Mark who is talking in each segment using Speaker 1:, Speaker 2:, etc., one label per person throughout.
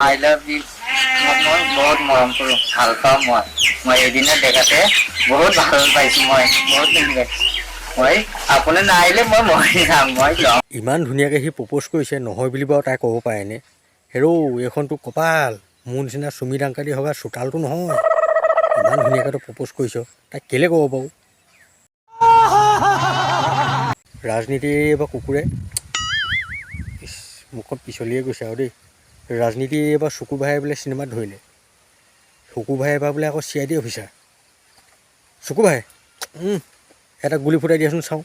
Speaker 1: I love you. মই বহুত মৰম কৰোঁ, ভাল পাওঁ। মই এদিনৰ দেখাতে বহুত ভাল পাইছোঁ। মই বহুত ধুনীয়া। মই আপুনি নাহিলে মই মৰি যাম। মই যাম।
Speaker 2: ইমান ধুনীয়াকৈ সি প্ৰপ'জ কৰিছে, নহয় বুলি বাৰু তাই ক'ব পাৰেনে? হেৰৌ, এইখনতো কপাল। মোৰ নিচিনা চুমি ডাংকাদি থকা চোতালটো নহয়। ইমান ধুনীয়াকৈ তই প্ৰপ'জ কৰিছ, তাই কেলৈ ক'ব বাৰু? ৰাজনীতি এইবাৰ কুকুৰে, ইছ, মুখখন পিছলিয়ে গৈছে আৰু দেই। ৰাজনীতি এইবাৰ চুকু ভাই বোলে চিনেমাত ধৰিলে। চুকু ভাই এবাৰ বোলে আকৌ চি I D officer. চুকু ভাই, এটা গুলি ফুটাই দিয়াচোন চাওঁ।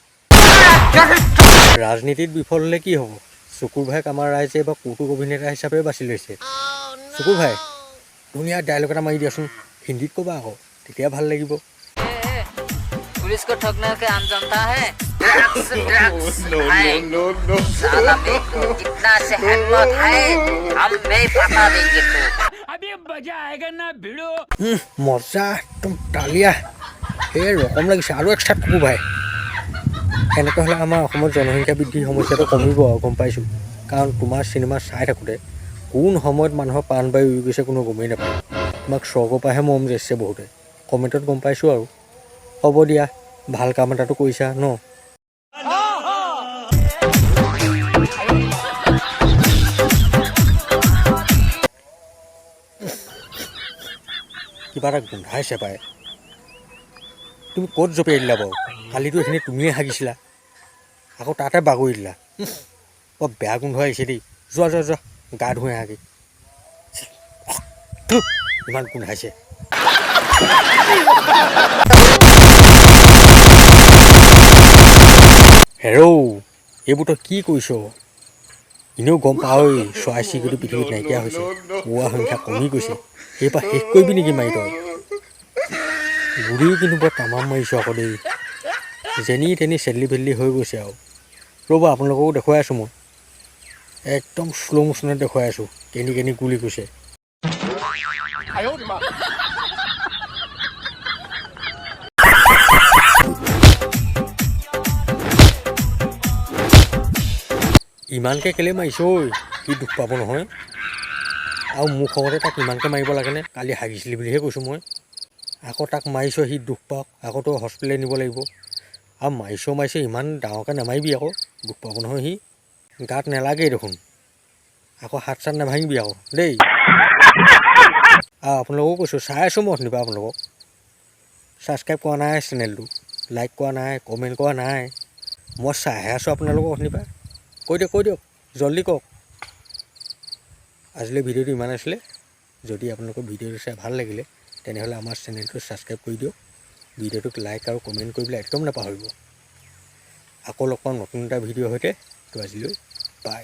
Speaker 2: ৰাজনীতিত বিফল হ'লে কি হ'ব, চুকুৰ ভাইক আমাৰ ৰাইজে এবাৰ কৌতুক অভিনেতা হিচাপে বাছি লৈছে। চুকুৰ ভাই, ধুনীয়া ডাইলগ এটা মাৰি দিয়াচোন। হিন্দীত ক'বা আকৌ, তেতিয়া ভাল লাগিব।
Speaker 1: पुलिस को ठगने के आम जनता है। ड्रग्स, ड्रग्स है साला। मेरे को कितना से हिम्मत है, हम मैं बता देंगे तो।
Speaker 2: মজা, একদম তালিয়া। এই ৰকম লাগিছে। আৰু এক চাট কুকুৰ ভাই। এনেকৈ হ'লে আমাৰ অসমত জনসংখ্যা বৃদ্ধিৰ সমস্যাটো কমিব আৰু, গম পাইছোঁ। কাৰণ তোমাৰ চিনেমা চাই থাকোঁতে কোন সময়ত মানুহৰ প্ৰাণবায়ু উৰি গৈছে, কোনো গমেই নাপায়। তোমাক স্বৰ্গৰ পৰাহে মৰম যাচিছে বহুতে, কমেণ্টত গম পাইছোঁ। আৰু হ'ব দিয়া, ভাল কাম এটাতো কৰিছা ন? কিবা এটা গোন্ধাইছে পাই। তুমি ক'ত জঁপিয়াই দিলা বাৰু? কালিতো এইখিনি তুমিয়ে হাগিছিলা, আকৌ তাতে বাগৰি দিলা। বৰ বেয়া গোন্ধ আহিছে দেই। যোৱা যোৱা যোৱা, গা ধুই আহাগৈ। থু, ইমান গোন্ধাইছে। হেৰৌ, এইবোৰ তই কি কৰিছ? এনেও গম পাৱই, চৰাই চিৰিকটি পৃথিৱীত নাইকিয়া হৈছে, কৌৱা সংখ্যা কমি গৈছে। সেইপা শেষ কৰিবি নেকি মাৰি তই? গুৰিও কিন্তু বৰ তামাম মাৰিছ আকৌ দেই। যেনি তেনি চেদলি ভেদলি হৈ গৈছে আৰু। ৰ'ব, আপোনালোককো দেখুৱাই আছোঁ মই। একদম শ্ল' মোশ্যনত দেখুৱাই আছোঁ কেনি কেনি গুলি গৈছে। ইমানকৈ কেলৈ মাৰিছ ঐ? সি দুখ পাব নহয়। আৰু মোৰ খঙতে তাক ইমানকৈ মাৰিব লাগেনে? কালি হাগিছিলি বুলিহে কৈছোঁ মই। আকৌ তাক মাৰিছ, সি দুখ পাওক, আকৌ তই হস্পিটেললৈ নিব লাগিব। আৰু মাৰিছ মাৰিছ, ইমান ডাঙৰকৈ নামাৰিবি আকৌ, দুখ পাব নহয় সি। গাত নেলাগেই দেখোন। আকৌ হাত চাত নাভাঙিবি আকৌ দেই। আৰু আপোনালোকো কৈছোঁ, চাই আছোঁ মই অথনিৰ পৰা আপোনালোকক। ছাবস্ক্ৰাইব কৰা নাই চেনেলটো, লাইক কৰা নাই, কমেণ্ট কৰা নাই। মই চাইহে আছোঁ আপোনালোকক অথনিৰ পৰা। কৈ দিয়ক, কৈ দিয়ক, জল্দি কওক। আজিলৈ ভিডিঅ'টো ইমান আছিলে। যদি আপোনালোকৰ ভিডিঅ'টো চাই ভাল লাগিলে, তেনেহ'লে আমাৰ চেনেলটো ছাবস্ক্ৰাইব কৰি দিয়ক। ভিডিঅ'টোক লাইক আৰু কমেণ্ট কৰিবলৈ একদম নাপাহৰিব। আকৌ লগ পাম নতুন এটা ভিডিঅ'ৰ সৈতে। তো আজিলৈ বাই।